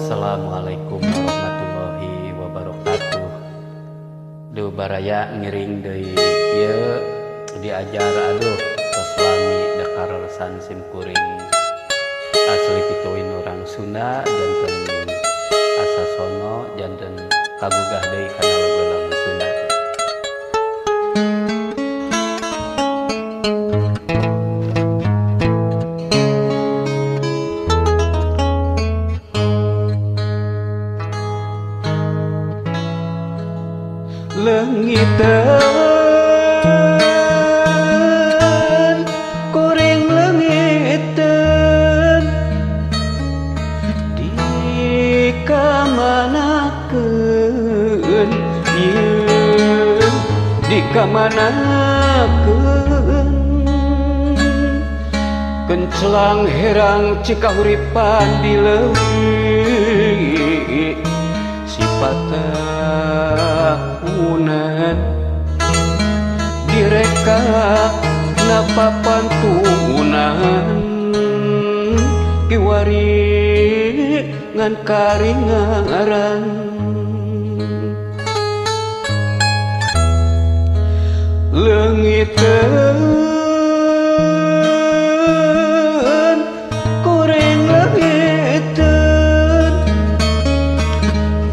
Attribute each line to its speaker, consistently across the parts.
Speaker 1: Assalamualaikum warahmatullahi wabarakatuh. Duh baraya ngiring deui ieu diajar aduh keslami dekaresan simkuring asli pituin orang Sunda janten asasono janten kagugah deui kana lagu-lagu Sunda. Leungiteun kuring leungiteun dikamanakeun ieu dikamanakeun kencelang herang cikahuripan di leuwi sipatahunan direka napapantunan kiwari ngan karingaran leungiteun kuring leungiteun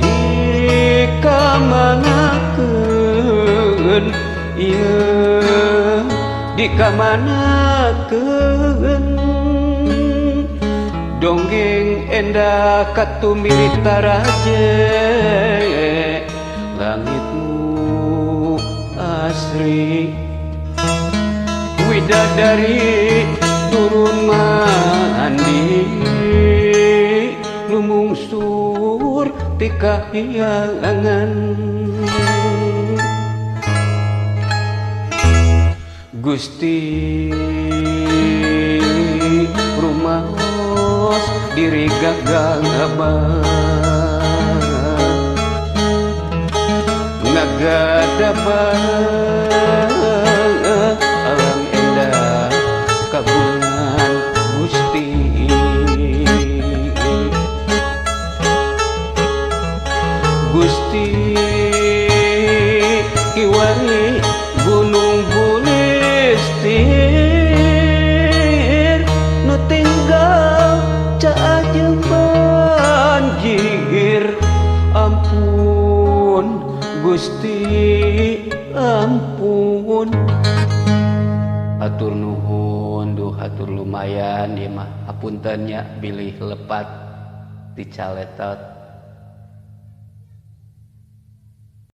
Speaker 1: dikamanakeun ieu dikamanakeun donggeng endah katumirit taraje langitmu asri widadari turun mandi lumungsur ti kahiangan Gusti rumaos diri gagabah ngagadabah alam endah kagungan Gusti Gusti kiwari gunung bulistir nu tinggal caajeng banjir ampun Gusti ampun hatur nuhun duh hatur lumayan ieu mah hapunten nya bilih lepat dicaletot.